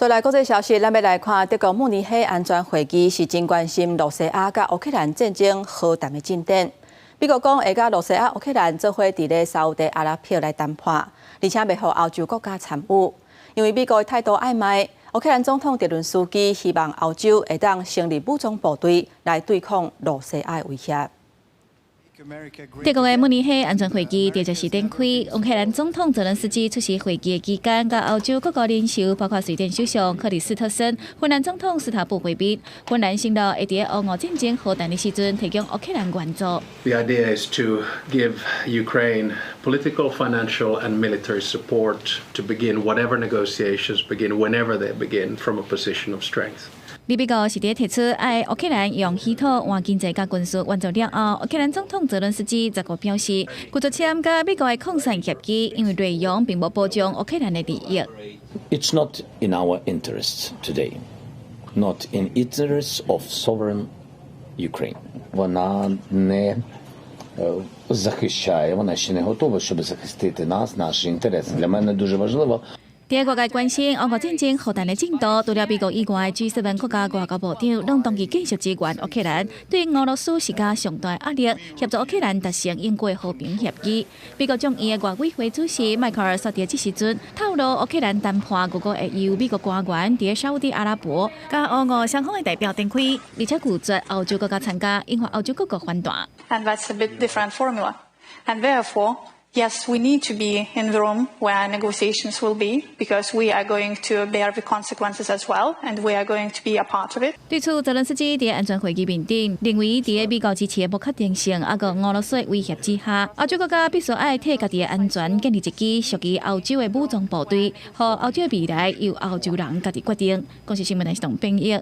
再來國際消息，咱欲來看德國慕尼黑安全會議是真關心露西亞佮烏克蘭戰爭和談的進展。美國講會佮露西亞、烏克蘭做伙佇咧沙烏地阿拉伯來談判，而且袂予歐洲國家參與，因為美國的態度曖昧。烏克蘭總統澤倫斯基希望歐洲會當成立武裝部隊來對抗露西亞的威脅。德國的慕尼黑安全會議佇這時展開，烏克蘭總統澤倫斯基出席會議的期間，佮歐洲各國領袖，包括瑞典首相克里斯特森、芬蘭總統斯塔布會面。芬蘭承諾會佇烏俄戰爭和談的時陣提供烏克蘭援助。 The idea is to give Ukraine political, financial and military support to begin whatever negotiations begin, whenever they begin, from a position of strength. 美國是佇提出愛烏克蘭用稀土換經濟佮軍事援助了後，烏克蘭總統澤倫斯基15表示，拒絕簽佮美國的礦產協議，因為內容並無保障烏克蘭的利益。 It's not in our interests today, not in interests of sovereign Ukraine. Вона не захищає, вона ще не готова, щоб захистити нас, наші інтереси. Для мене дуже важливо. 佇外界關心烏俄戰爭和談的進度，除了美國以外，G7 國家外交部長攏同意繼續支援烏克蘭，對俄羅斯施加上大壓力，協助烏克蘭達成永久和平協議。美國眾議院外委會主席邁克爾說，佇這時陣透露，烏克蘭談判預估會由美國官員佇沙烏地阿拉伯佮烏俄雙方的代表展開，而且拒絕歐洲國家參加，引發歐洲各國反彈。 And that's a bit different formula. And therefore, yes, we need to be in the room where negotiations will be, because we are going to bear the consequences as well, and we are going to be a part of it. 對此，澤倫斯基佇安全會議面頂認為，佇美國支持的不確定性，抑閣俄羅斯的威脅之下，歐洲國家必須愛替家己的安全建立一支屬於歐洲的武裝部隊，予歐洲的未來由歐洲人家己決定。公視新聞的系統編譯。